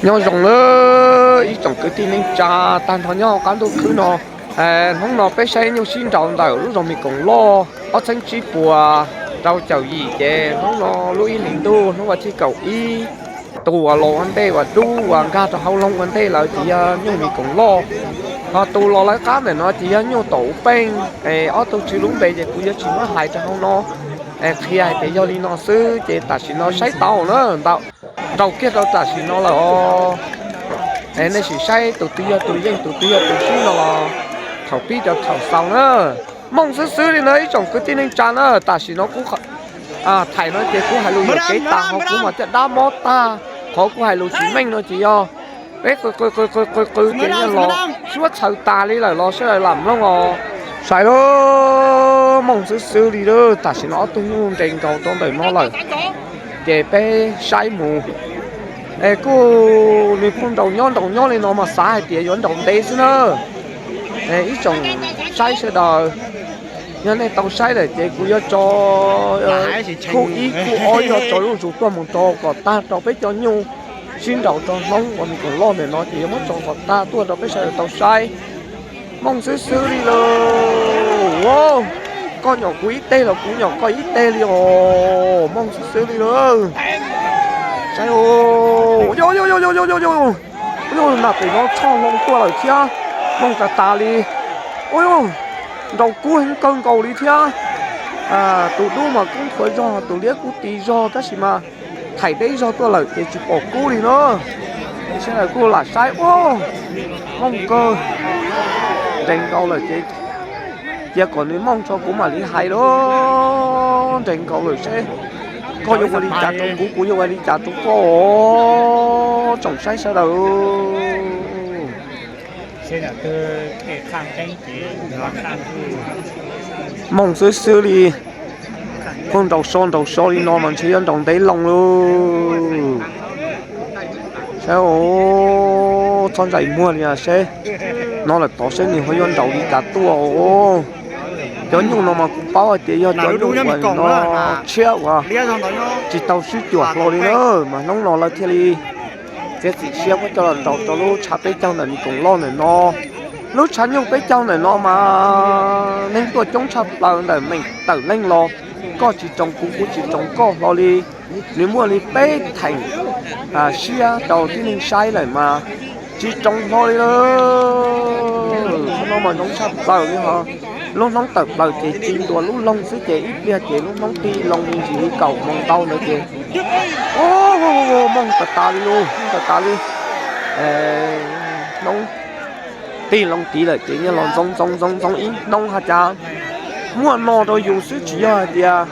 Nyob zoo nawb ib tsoom kwv tij neej tsa tag nrho nyob hauv qab ntuj khwb no. Hnub no peb saib nyuj sib nraus ntawm lub zos Mes Koom Loj ob txhiab tsib puas rau caum yim ces hnub no lub ib hlis ntuj hnub vas thib kaum ib, tus uas los ua ntej uas dub uas nkag rau hauv loog ua ntej lawm ces yog nyuj Mes Koom Loj. Ho tus los lawv qab ntawm no ces yog nyuj Tom Uv Peej. Es ob tug tswv lub npe ces kuv yuav tsis muab hais rau hauv no, qhia hais tias yog li no xwb ces tam sim no saib tau na ntawm nraus kiag rau tam sim no lawm os. Es nej sim saib tus twg yog tus yeej tus twg yog tus swb no los thaum pib rau thaum xaus na. Mooj xwb xwb li na ib tsoom kwv tij neej tsa na, tam sim no kuv thaim no ces kuv hais lus yuam kev tas ho kuv mas thiaj dab mob tag, qhov kuv hais lus tsis meej no ces yog peb qw qw qw qw qw qw ces los suab txhaws tas li lawm los sawv daws lam mloog os. Saib lawm, mooj xwb xwb li lawm, tam sim no ob tug nyuj nres nkaus rau ntawm no lawm. Ces peb saib mus, es kuj nws kuj nraus nyob nraus nyob li no mas xav hais tias yuav nraus ntev xwb na. Ib tsoom saib sawv daws, yog nej tau saib lawm ces kuv yuav tso khub ib khub ob yuav tso zuj zus tuaj mus rau kom tag rau peb cov nyuj sib nraus rau hnub uas Mes Koom Loj ntawm no ces yuav muab tso kom tag tuaj rau peb sawv daws tau saib. Mooj xwb xwb li lawm. Koj nyom kuv ib teg los kuv nyom koj ib teg li os, mooj xwb xwb li lawm. Saib, ua, nam pem no tshoj hlo tuaj lawm thiab, mooj tas tas li. Ua, nraus kub heev kawg nkaus li thiab. Tus dub mas koob thuav zog, tus liab kub ti zog tab sis mas thaim deb zog tuaj lawm ces tsis pom kub li na. Sawv daws kuj lam saib, ua, mooj kawg, nres nkaus lawm ces cia kom nws mooj tso kuv mam li hais lauj. Nres nkaus lawm seb koj yuav ua li cas rau kuv, kuv yuav ua li cas rau koj os tsoom saib sawv daws. Mooj xwb xwb li, kuj nraus so nraus so li no mas ntshe yuav nraus ntev loo lauj. Saib, txhob ntsais muag li seb, no lawm tod seb nws ho yuav nraus li cas tuaj. Cov nyuj no mas kuv paub hais tias yog cov nyuj uas no tshiab uas tsis tau swb cuam hlo li na, mas hnub no lawv thiaj li txiav txim siab muab coj los nraus rau lub tshav peb caug ntawm Mes Koom Loj ntawm no. Lub tshav nyuj peb caug ntawm no mas neeg tuaj coob tshaj plaws ntawm meem tawm leej los, koj tsis tsoos kuv, kuv tsis tsoos koj hlo li. Nws muaj li peb theem siab rau tib neeg saib lawm mas tsis tsoos hlo li lawm. Qhov no mas zoo tshaj plaws li ho. Lub hnub tawm plaws ces ci ntua lub loog xwb ces ib pliag ces lub hnub tig loo li ntsis li kaum moos ntau ntawd ces mooj tas tas li lauj, mooj tas tas li. Hnub tig loo tid lawm ces nyias los ntxoov ntxoov ntxoov ntxoov ib hnub has cas muaj no rau yus xwb tsis yog hais tias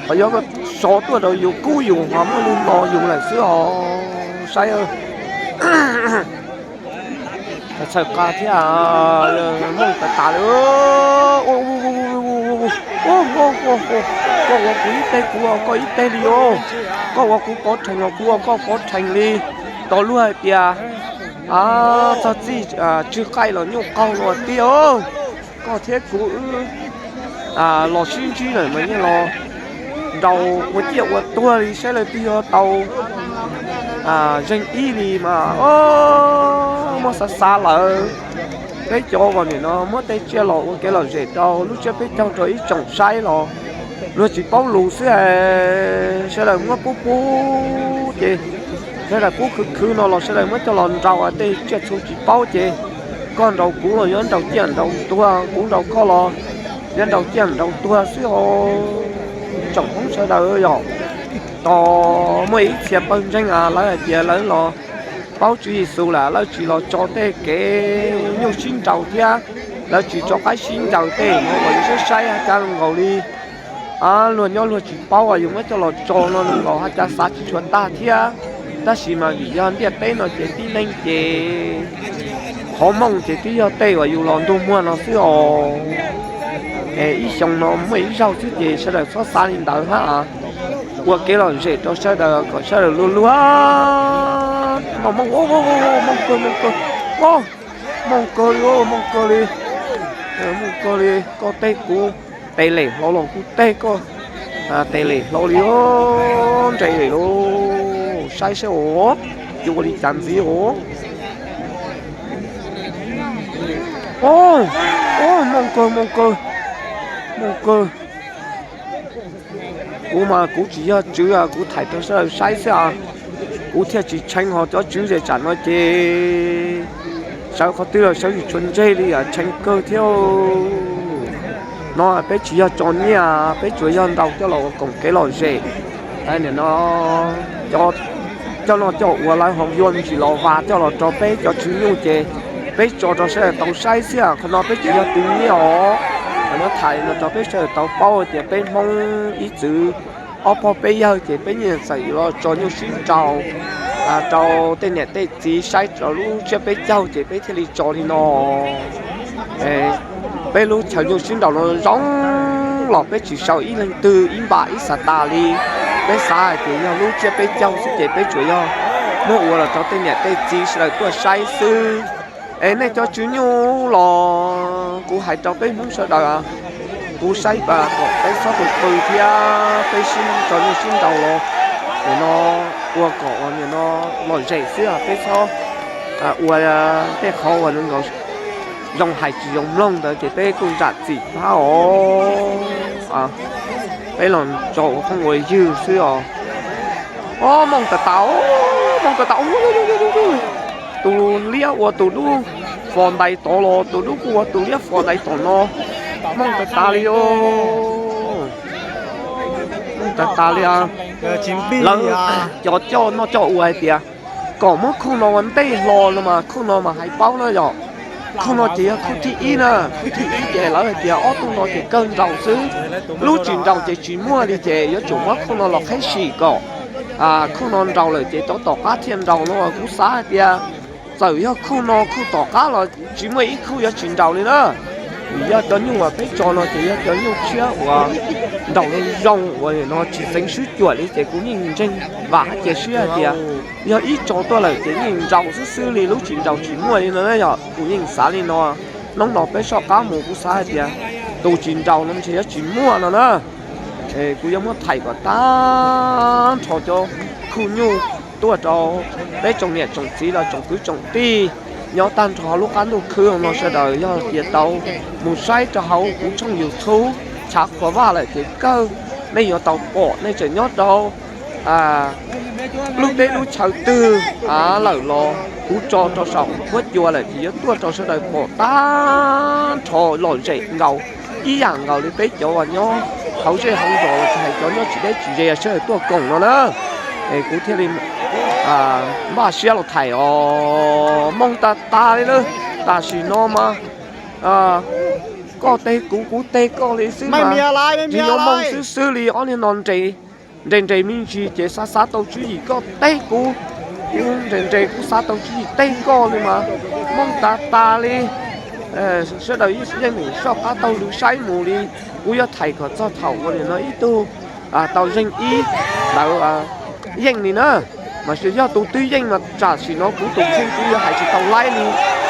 ho yuav sov tuaj rau yus kub yus ho muaj li no yus lawm xwb os. Saib, txhawm qa thiab, mooj tas tas li. Koj ua kuv ib teg kuv ua koj ib teg li os. Koj ua kuv pov rhees los kuv ua koj pov rhees li. Tos luag hais tias txog txij tsw qaij los nyuj qaug los tiag. Koj thiab kuv wb los sib ntsib lawm mas yeej los nraus ua ciaj ua tuag li saib lawv twb yuav tau zeeg ib li mas muab xav xav lawm. Peb cov uas nim no muab tej tsiaj los ua kev lom zem rau lub tsiab peb caug rau ib tsoom saib los luag tsis paub lus xwb es sawv daws muab pub pub ces sawv daws pub khwv khwv no los sawv daws muab coj los nraus tej tsiaj txhu tsis paub ces koj nraus kuv los yuav nraus ciaj nraus tuag, kuv nraus koj los yuav nraus ciaj nraus tuag xwb os. Tsoom Hmoob sawv daws yog tos muaj ib txhia pawg ntseeg lawv hais tias lawv los paub Tswv Yexus lawm lawv tsis los tso tej kev nyuj sib nraus thiab lawv tsis tso qaib sib ncaws tej no los yus saib saib has cas zoo nkaus li luag nyob luag tsis paub yus muab coj los tso no zoo nkaus has cas xav tsis tshua tag thiab. Tab sis mas vim yog ntiaj teb no ces tib neeg ces qhov mooj ces twb yog tej uas yus los ntuag muag no xwb os. Es ib xyoo no muaj ib zaug xwb ces sawv daws txhob xav li ntawd hab. Ua kev lom zem rau sawv daws kom sawv daws luag luag. Mooj, mooj, mooj kawg, mooj kawg, mooj kawg li, mooj kawg li, koj teg kuv tes lem hlo los kuv teg koj tes lem hlo li, nres lem lauj, saib saib os. Ua li cas ntxiv os. Mooj kawg, mooj kawg, mooj kawg. Kuv mas kuv tsis yog tswv, kuv thaij rau sawv daws saib xwb. Kuv thiaj tsis tshee ho cov tswv ces tsam no ces sawv qhov twg los sawv tsis tshua ntseg li, tshee kawg thiab. No peb tsis yog tso nyiaj, peb tsuas yog ntaus coj los ua koom kev lom zem. Nim no coj noj coj ua lawv ho yuav me ntsis los vas coj los rau peb cov tswv nyuj ces peb tso rau sawv daws tau saib xwb. Qhov no peb tsis yog tu nyiaj os. Qhov no thaij no rau peb sawv daws tau paub tias peb Hmoob ib txwm ob pog peb yawg ces peb yeej txawm yuav los tso nyuj sib nraus rau tej niam tej txiv saib rau lub tsiab peb caug ces peb thiaj li tso li no. Peb lub chaw nyuj sib nraus no zoo los peb tsis sau ib leeg twg ib npam ib xav tas li. Peb xav hais tias yog lub tsiab peb caug xwb ces peb tsuas yog muab ua los rau tej niam tej txiv sawv daws tuaj saib xwb. Es nej cov tswv nyuj los kuv hais rau peb Hmoob sawv daws, kuv saib kom peb txhob tu pw thiab peb sib tso nyuj sib nraus los nim no ua kom nim no lom zem xwb, peb txhob ua tej qhov uas nkaus zoo hais tsis zoo mloog ntawd ces peb kuj zam txim thiab os. Peb los tso ua phooj ua ywg xwb os. Mooj tas tas, mooj tas tas. Tus liab ua tus dub fos ntais tod los tus dub kuj ua tus liab fos ntais tom no. Mooj tas tas li os. Mooj tas tas li. Lawv cov coj noj coj ua hais tias kom muab khooj no ua ntej hlo no mas khooj no mas hais paub na yom. Khooj no ces yog khooj thib ib na, khooj thib ib ces lawv hais tias ob tug no ces kawg nraus xwb. Lub tsis nraus ces tsis muaj li ces yuav tsum muab khooj no los qheb sim kom khooj no nraus lawm ces cov tom qab thiaj nraus no. Kuv xav hais tias txawm yog khooj no khooj tom qab los tsis muaj ib khooj yuav tsis nraus li na. Vim yog cov nyuj uas peb tso no ces yog cov nyuj tshiab uas nraus zoo zoo uas no tsis txeev swb cuam li ces kuv yeej ntseeg vam hab cia siab hais tias yog ib tso tuaj lawm ces yeej nraus xwb xwb li, lub tsis nraus tsis muaj li no na yom. Kuv yeej xav li no. Hnub no peb soj qab mus kuv xav hais tias tus tsis nraus no ntshe yuav tsis muaj no na. Kuv yuav muab thaij kom tag nrho cov khooj nyuj tuaj rau peb tsoom niam tsoom txiv los tsoom kwv tsoom tij nyob tag nrho lub qab ntuj khwb no sawv daws. Yog tias tau mus saib rau hauv kuv tshooj YouTube Tshav Qhua Vaj lawm ces kawg nej yuav tau pom, nej tseem nyob rau lub teb lub chaw twg lawm los kuv tso rau saum huab cua lawm ces yuav tuaj rau sawv daws pom tag nrho lom zem nkaus ib yam nkaus li peb cov uas nyob hauv zej hauv zos los tsis hais cov nyob tsis deb tsis ze sawv daws tuaj koom no na. Es kuv thiaj li npaj siab los thaij os. Mooj tas tas li lawm. Tam sim no mas koj teb kuv kuv teb koj li xwb mas tsis yuav mooj xwb xwb li. Ob niag no nres nres me ntsis ces xav xav tau tswv yim koj teb kuv, kuv nres nres kuv xav tau tswv yim teb koj li mas mooj tas tas li. Sawv daws yeej soj qab taug lw saib mus li. Kuv yuav thaij kom txog thaum uas nim no ib tug tau yeej ib ntawd yeej li na. Mas yog tus twg yeej mas tam sim no kuv tus kheej kuv yuav hais tsis tau laib li.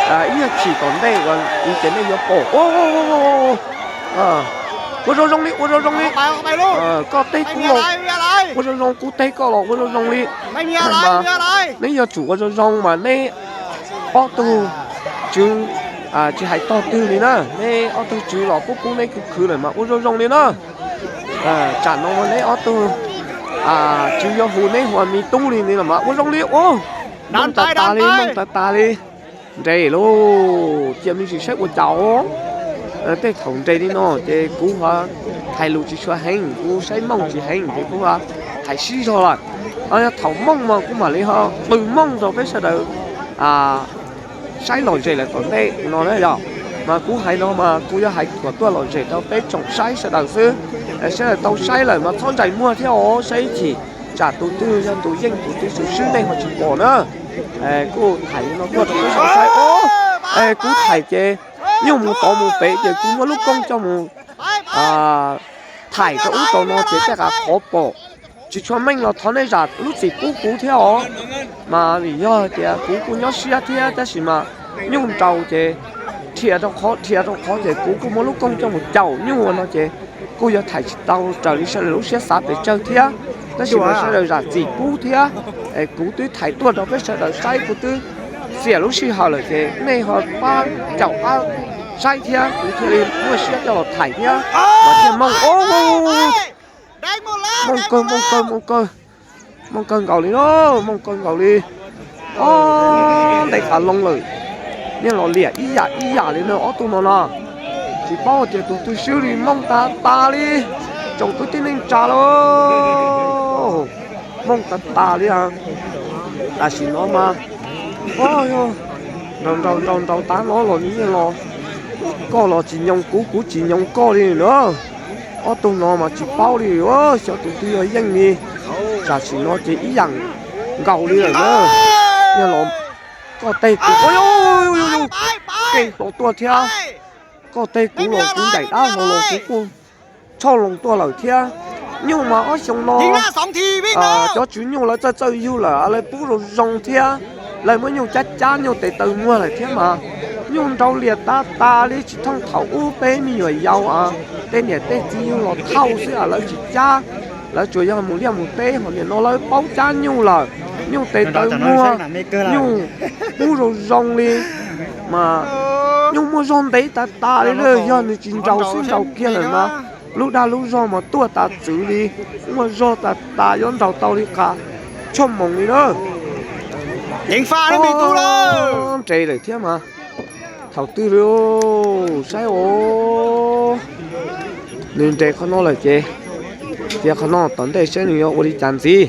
Ib nyuag chim tom ntej uas kuv ces nej yuav pom. Ua zoo zoo li, ua zoo zoo li. Koj teb kuv los ua zoo zoo, kuv teb koj los ua zoo zoo li. Mas neb yuav tsum ua zoo zoo mas neb ob tug tswv, tsis hais tog twg li na, neb ob tug tswv los pub pub neb khwv khwv lawm mas ua zoo zoo li na. Tsam no mas neb ob tug tswv yuav hu neb hu ua me tub li ni los mas ua zoo li ua. Mooj tas tas li, mooj tas tas li. Nres lauj, cia me ntsis saib ua cas. Tej thaum nres li no ces kuv ho hais lus tsis tshua heev, kuv saib mooj tsis heev ces kuv ho hais sib zog lawm. Yog thaum mooj mas kuv mam li ho qw mooj rau peb sawv daws saib lom zem lawm tom ntej no na yom. Mas kuv hais no mas kuv yuav hais kom tuaj lom zem rau peb tsoom saib sawv daws xwb. Sawv daws tau saib lawm mas txhob ntsais muag thiab os, saib ib chim tsam tus twg yog tus yeej tus twg swb nej ho tsis pom na. Kuv thaij no tuaj rau peb sawv daws saib os. Kuv thaij ces nyuj mus tod mus pem ces kuv muab lub koob coj mus thaij rau ub rau no ces tej qhov pom tsis tshua meej los thov nej zam lub txim pub kuv thiab os. Mas vim yog tias kuv kuj nyob siab thiab tab sis mas nyuj nraus ces dhia rau qhov dhia rau qhov ces kuv kuj muab lub koob coj mus caum nyuj no ces kuj yuav thaij tsis tau raws li sawv daws lub siab xav pes tsawg thiab. Tab sis mas sawv daws zam txim pub thiab, es kuv twb thaij tuaj rau peb sawv daws saib, kuv twb xiam lub sij hawm lawm ces nej ho pab caum qab saib thiab kuv thiaj li muaj siab coj los thaij thiab. Mas thiaj mooj, mooj kawg, mooj kawg, mooj kawg, mooj kawg nkaus li na, mooj kawg nkaus li. Ob ntev tas loo lawm, yeej los liam ib yam ib yam li na ob tug no no. Tsis paub tias tus twg swb li, mooj tas tas li. Tsoom kwv tij neej tsa lauj, mooj tas tas li. Tam sim no mas, o, nraus nraus nraus nraus tas no los nws yeej los, koj los tsis nyoos kuv, kuv tsis nyoos koj li na. Ob tug no mas tsis paub li, xyov tus twg yog yeej li. Tam sim no ces ib yam nkaus li lawm na. Yog los koj teb kuv, keej hlo tuaj thiab. Koj teb kuv los kuv ncaim dab hlo los kuv kuj tshoj loo tuaj lawm thiab. Nyuj mas ob xyoo no cov tswv nyuj lawv txawj txawj yug lawm, lawv pub zoo zoo thiab. Lawv muab nyuj cab cab nyuj tes taw muag lawm thiab mas nyuj nraus liam tas tas li, tsis thooj thaum ub peb me nyuam yaus, tej niam tej txiv yug los thauj xwb, lawv tsis cab. Lawv tsuas yog mus liaj mus teb, ho nim no lawv paub cab nyuj lawm. Nyuj tes taw muag, nyuj pub zoo zoo li, mas nyuj muaj zog ntev tas tas li lawm. Yog nws tsis nraus xwb, nraus kiag lawm mas lub dag lub zog mas tuaj tas txwv li. Muaj zog tas tas, yuav nraus tau li qas tshuaj moos li na. Nres lawm thiab mas. Thaum twg li, saib os, nws nres qhov no lawm ces, cia qhov no tom ntej saib nws yuav ua li cas ntxiv.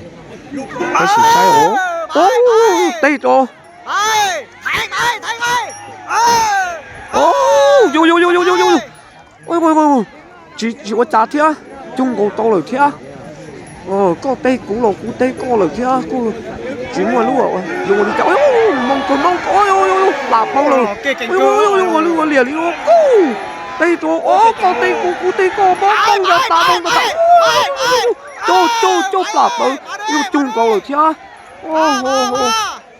Tab sis saib os, teb rau, tsis, tsis ua cas thiab, cug nkaus tau lawm thiab. Koj teb kuv los kuv teb koj lawm thiab, kuj tsis muaj lub, ua li cas, mooj kawg, mooj kawg, plam plaws lawm. Ua lwj ua liam li, kuj teb rau, koj teb kuv, kuv teb koj, mooj tas tas, mooj tas tas, cug cug cug plam plaws, yuav cug nkaus lawm thiab.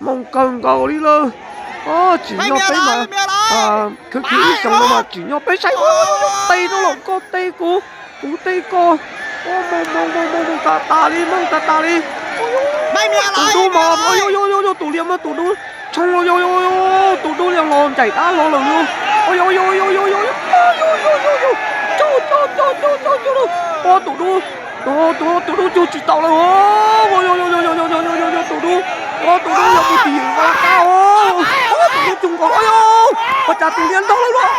Mooj kawg nkaus li lawm. Tsim nyog peb mas, khwv khwv ib xyoos no mas tsim nyog peb saib, teb rau los koj teb kuv, kuv teb koj. Mooj mooj mooj mooj tas tas li, mooj tas tas li. Tus dub mas, tus liab mas tus dub tshee los, tus dub liab los ncaim dab los lawm. Tus dub, tus dub cug tsis tau lawm. Tus dub, tus dub yog mus tim qab, tus dub cug nkaus, ua cas tus liab ntog lawm los,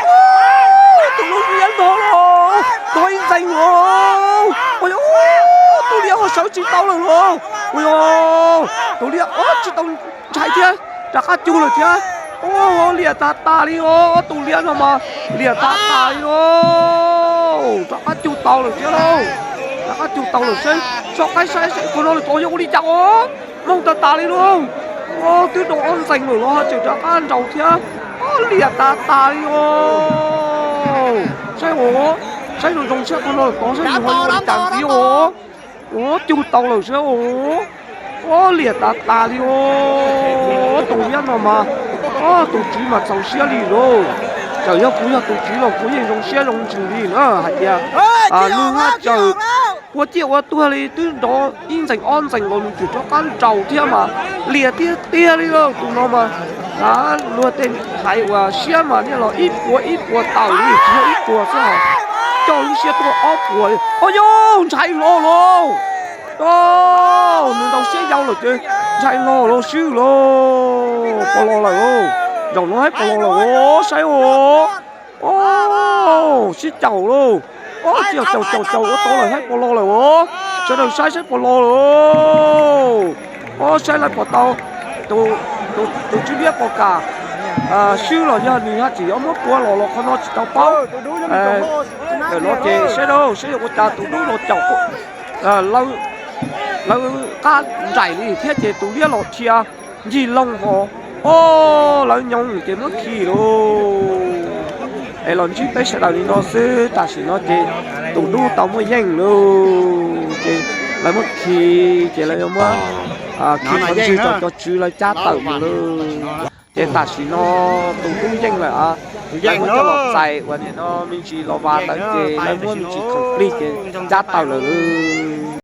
tus dub liab ntog los, ntog ib ntxees los. Tus liab ho sawv tsis tau lawm los. Tus liab tsis tau ntshai thiab, rov qab cug lawm thiab. Liam tas tas li os, tus liab no mas liam tas tas li os. Rov qab cug tau lawm thiab lauj. Rov qab cug tau lawm seb, soj qaib saib seb qhov no lawm tod yog ua li cas os. Mooj tas tas li lauj. Twb do ob ntxees lawm los ho tseem rov qab nraus thiab. Liam tas tas li os. Saib os, saib zoo zoo seb qhov no lawm tod saib nws ho ua li cas ntxiv os. Ua cug tau lawm seb os. Liam tas tas li os. Tus liab no mas, tus tswv mas txaus siab li lauj. Txawm yog kuv yog tus tswv los kuv yeej zoo siab zoo ntsws li na hais tias, nws haj tseem ua ciaj ua tuag li, twb nrov ib ntxees ob ntxees los nws tseem rov qab nraus thiab mas liam tiag tiag li lauj. Tus no mas, luag tej hais uas siab mas niaj los ib puas ib puas taws li, tsis yog ib puas xwb, coj lub siab tuaj ob puas li. Au yau, ntshai hlo lauj. Nws nraus siab yau lawm ces ntshai hlo lauj, swb lauj. Pos los lawm, zaum no haib pos los lawm os, saib os. Sib caum lauj. Os, caum caum caum ua tau lawm, haib pos los lawm os. Sawv daws saib saib pos los lawm. Os, saib lawv pom tau tus tswv liab pos kam swb los yog nws haj tseem yuav muab pua los los qhov no tsis tau paub. Ntawm no ces saib lauj, saib yuav ua cas tus dub los caum lawv qab nraim li thiab ces tus liab los dhia ncig loog ho, os, lawv nyoos ces muab khi lauj. Es los ntsib peb sawv daws li no xwb, tam sim no ces tus dub tau muaj yeej lauj, ces lawv muab khi, ces lawv yuav muab khi qhov ntswg rau cov tswv lawv cab tawm mus lauj. Ces tam sim no tus dub yeej lawm, lawv muab coj los txais uas nim no me ntsis los vas ntawd ces lawv muab me ntsis khoom plig ces cab tawm lawm lauj.